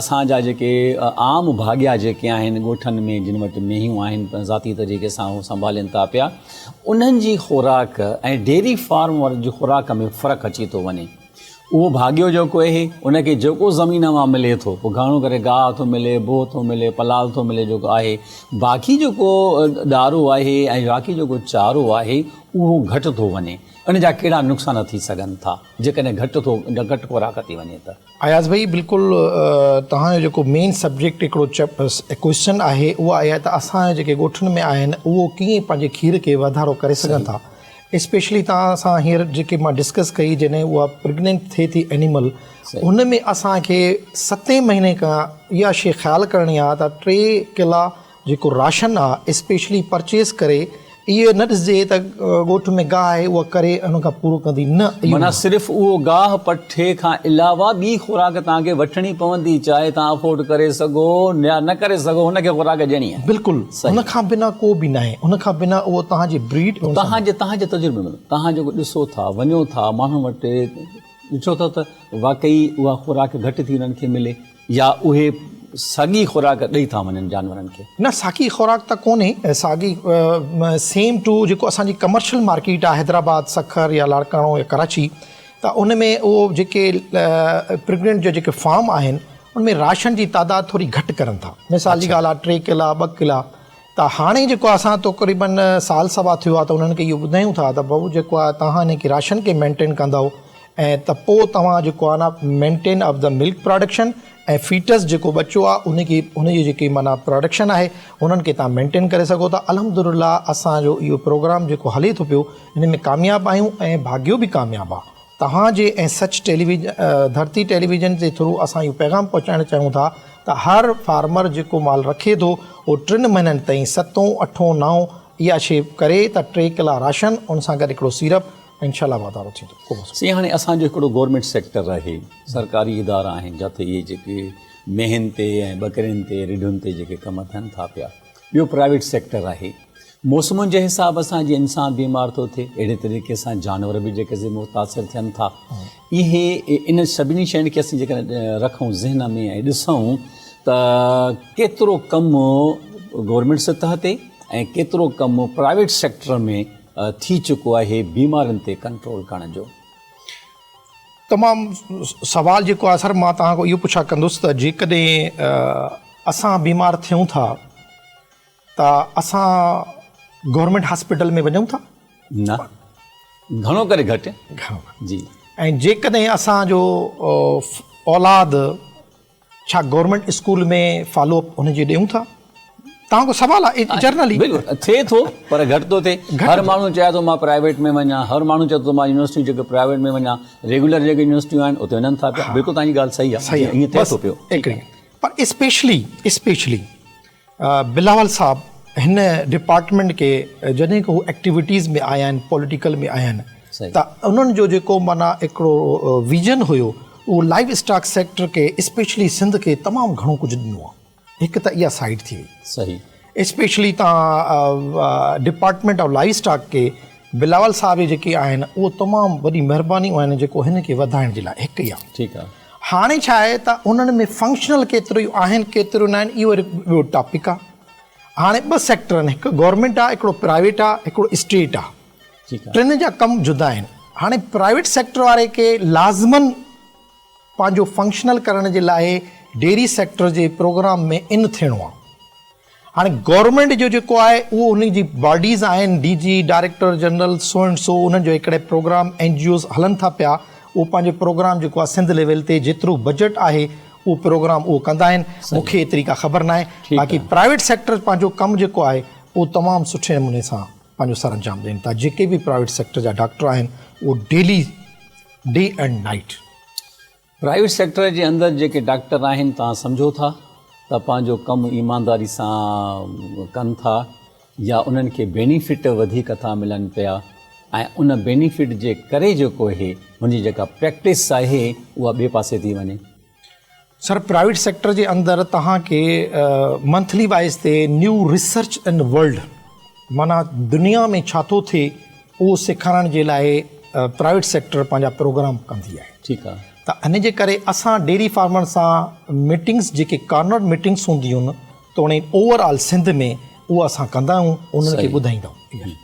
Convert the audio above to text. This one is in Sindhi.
اسان جا جيڪي عام ڀاڳيا جيڪي آهن ڳوٺن ۾ جن وٽ مينهيون آهن ذاتي طريقي سان هو سنڀالين ٿا پيا انهن جي خوراڪ ۽ ڊيري فارم وارن جي خوراڪ ۾ فرق اچي ٿو وڃي اهو ڀاڳيو جيڪو اهي ان کي جيڪو زمين مان ملي ٿو پوء گهڻو ڪري گاهه ٿو ملي بوهه ٿو ملي پلال ٿو ملي جيڪو آهي باقي جيڪو ڏارو آهي ۽ باقي جيڪو چارو آهي اهو گهٽ ٿو وڃي ان جا ڪهڙا نقصان ٿي سگهن ٿا جيڪڏهن گهٽ ٿو گهٽ خوراڪ ٿي وڃي ته. اياز ڀائي بلڪل توهان جو جيڪو مين سبجيڪٽ هڪڙو ڪوئسچن آهي اهو آهي ته اسان جا جيڪي ڳوٺن ۾ آهن اهو ڪيئن پنهنجي کير کي واڌارو ڪري سگهن ٿا اسپيشلي توهان سان هينئر جيڪي مان ڊسڪس ڪئي جڏهن اها پريگننٽ ٿئي ٿي اينيمل ان ۾ اسان کي ستين مهيني کان اها شي خيال ڪرڻي آهي ته ٽي ڪلا جيڪو راشن آ اسپيشلي پرچيز ڪري اهو نه ڏسجي ته ڳوٺ ۾ گاهه آهي اها ڪري ان کان پورو ڪندي نه اهو معنيٰ صرف اهو گاهه پٺي کان علاوه ٻي خوراڪ توهان کي وٺڻي پوندي چاهي توهان افورڊ ڪري سگهو يا نه ڪري سگهو هن کي خوراڪ ڏيڻي آهي. بلڪل ان کان بنا ڪو به ناهي ان کان بنا اهو توهان جي بريڊ توهان جي توهان جي تجربي ۾ توهان جيڪو ڏسو ٿا وڃو ٿا ماڻهن وٽ ڏٺو ٿا ته واقعي اها خوراڪ گهٽ ٿي انهن کي ملي. يا اهي ساڳي خوراڪ ڏئي ٿا وڃن جانورن کي؟ نه ساڳي خوراڪ ته ڪونهي ساڳي سيم ٽو جيڪو اسان جي ڪمرشل مارڪيٽ آهي حيدرآباد سکر يا لاڙڪاڻو يا ڪراچي ته ان ۾ اهو جيڪي پريگننٽ جا جيڪي فارم آهن ان ۾ راشن جي تعداد ٿوري گهٽ ڪرن ٿا مثال جي ڳالهه آهي ٽي ڪلا ٻه ڪلا ته هاڻي جيڪو اسان تقريبن سال سوا ٿيو آهي ته انهن کي اهو ٻڌايون ٿا ته بابو جيڪو آهي توهان هن کي راشن کي مينٽين ڪندؤ ۽ ته پوء توهان جيڪو آهي نه maintain of the milk production ۽ fetus جيڪو ٻچو آهي ان کي ان جي جيڪي معنيٰ پراڊڪشن آهي انهن کي توهان مينٽين ڪري سگهو ٿا الحمدلله اسان جو اهو پروگرام جيڪو هلي ٿو پيو ان ۾ ڪامياب آهيون ۽ ڀاڳيو به ڪامياب آهي توهان جي ۽ سچ ٽيليويزن ڌرتي ٽيليويزن جي ٿرو اسان اهو پيغام پهچائڻ چاهيون ٿا ته هر فارمر جيڪو مال رکي ٿو اهو ٽن مهينن تائين ستون اٺون نائون اها شي ڪري ته ٽي ڪلا راشن ان سان گڏ هڪڙو سيرپ انشاء الله واڌارو ٿيندو ڪو مسئلو. سائين هاڻي اسان جو هڪڙو گورنمينٽ سيڪٽر آهي سرڪاري ادارا آهن جاٿي اهي جيڪي مينهن تي ۽ ٻڪرين تي رڍن تي جيڪي ڪم ٿين ٿا پيا ٻيو پرائيويٽ سيڪٽر آهي موسمن جي حساب سان جيئن انسان بيمار ٿو ٿئي اهڙي طريقي سان جانور به جيڪي سي متاثر ٿين ٿا اهي ان سڀني شين کي اسين جيڪڏهن رکون ذهن ۾ ۽ ڏسون ته ڪيترو ڪم گورنمينٽ سطح تي ۽ ڪيترو ڪم پرائيويٽ سيڪٽر ۾ ٿي چڪو آهي بيمارين تي ڪنٽرول ڪرڻ جو. تمام سوال جيڪو آهي سر مان توهان کان اهو پڇا ڪندس ته جيڪڏهن اسان بيمار ٿيون ٿا ته اسان گورنمينٽ هاسپيٽل ۾ وڃون ٿا؟ نه گهڻو ڪري گهٽ. گهڻو جي ۽ جيڪڏهن اسان جو اولاد ڇا گورنمينٽ اسڪول ۾ فالو اپ ان جي ڏيون ٿا؟ توهان کو سوال آهي جرنلي. بلڪل ٿئي ٿو پر گهٽ ٿو ٿئي. هر ماڻهو چاهي ٿو مان پرائيويٽ ۾ وڃان هر ماڻهو چاهي ٿو مان يونيورسٽي جيڪي پرائيويٽ ۾ وڃان ريگيولر جيڪي يونيورسٽيون آهن اتي وڃن ٿا پيا بلڪل توهان جي ڳالهه صحيح آهي ائين ٿئي ٿو پيو. پر اسپيشلي اسپيشلي بلاول صاحب هن ڊپارٽمينٽ کي جڏهن کان هو ايڪٽيوٽيز ۾ آيا آهن پوليٽيڪل ۾ آيا آهن ته انهن جو جيڪو معنيٰ هڪڙو ويزن هيو اهو لائيو اسٽاڪ سيڪٽر کي اسپيشلي سنڌ کي تمام گهڻو ڪجهه ڏنو آهي هڪ ته اها سائيڊ ٿي وئي صحيح اسپيشلي تان ڊپارٽمينٽ آف لائيو اسٽاڪ کي بلاول صاحب جيڪي آهن اهو تمام وڏي مهربانيون آهن جيڪو هن کي وڌائڻ جي لاء هڪ اها ٺيڪ آهي هاڻي ڇا آهي ته انهن ۾ فنڪشنل ڪيتريون آهن ڪيتريون ناهن اهو وري ٻيو ٽاپڪ آهي هاڻي ٻه سيڪٽر آهن هڪ گورنمينٽ آهي هڪڙو پرائيويٽ آهي هڪڙو اسٽيٽ آهي ٽن جا ڪم جدا آهن هاڻي پرائيويٽ سيڪٽر واري کي لازمن پنهنجو فنڪشنل ڪرڻ جي لاء ڊيري سيڪٽر جي پروگرام ۾ ان ٿيڻو آهي هاڻي گورنمينٽ جو جيڪو آهي اهو ان جي باڊيز آهن D G director general so and so انهن جو هڪڙي پروگرام اين جي اوز هلن ٿا پيا اهو پنهنجو پروگرام جيڪو آهي سنڌ ليول تي جيترو بجيٽ آهي اهو پروگرام اهو ڪندا آهن مون کي ايتري ڪا خبر ناهي باقي پرائيويٽ سيڪٽر پنهنجو ڪم جيڪو آهي اهو تمام سٺي نموني سان پنهنجو سر انجام ڏين ٿا جيڪي به پرائيويٽ سيڪٽر جا ڊاڪٽر آهن اهو daily day and night. Private sector جي اندر جيڪي ڊاڪٽر آهن توهان سمجهو ٿا ته پنهنجو ڪم ايمانداري سان ڪن ٿا يا انهن کي بينيفٽ وڌيڪ ٿا ملن پيا ۽ ان بينيفٽ جي ڪري جيڪو اهي هن جي جيڪا پريڪٽس آهي اها ٻئي پاسي ٿي وڃي. سر پرائيويٽ سيڪٽر جي اندر توهان کي منٿلي وائيز تي نيو ريسرچ ان ورلڊ معنيٰ دنيا ۾ ڇا ٿو ٿئي اهو سيکارڻ جي لاء پرائيويٽ سيڪٽر پنهنجا پروگرام ڪندي آهي. ٺيڪ آهي. ته ان جي ڪري اسان ڊيري فارمر سان ميٽنگس جيڪي ڪارنر ميٽنگس هونديون آهن توڻي اوور آل سنڌ ۾ اهو اسان ڪندا آهيون انهن کي ٻڌائيندا آهيون.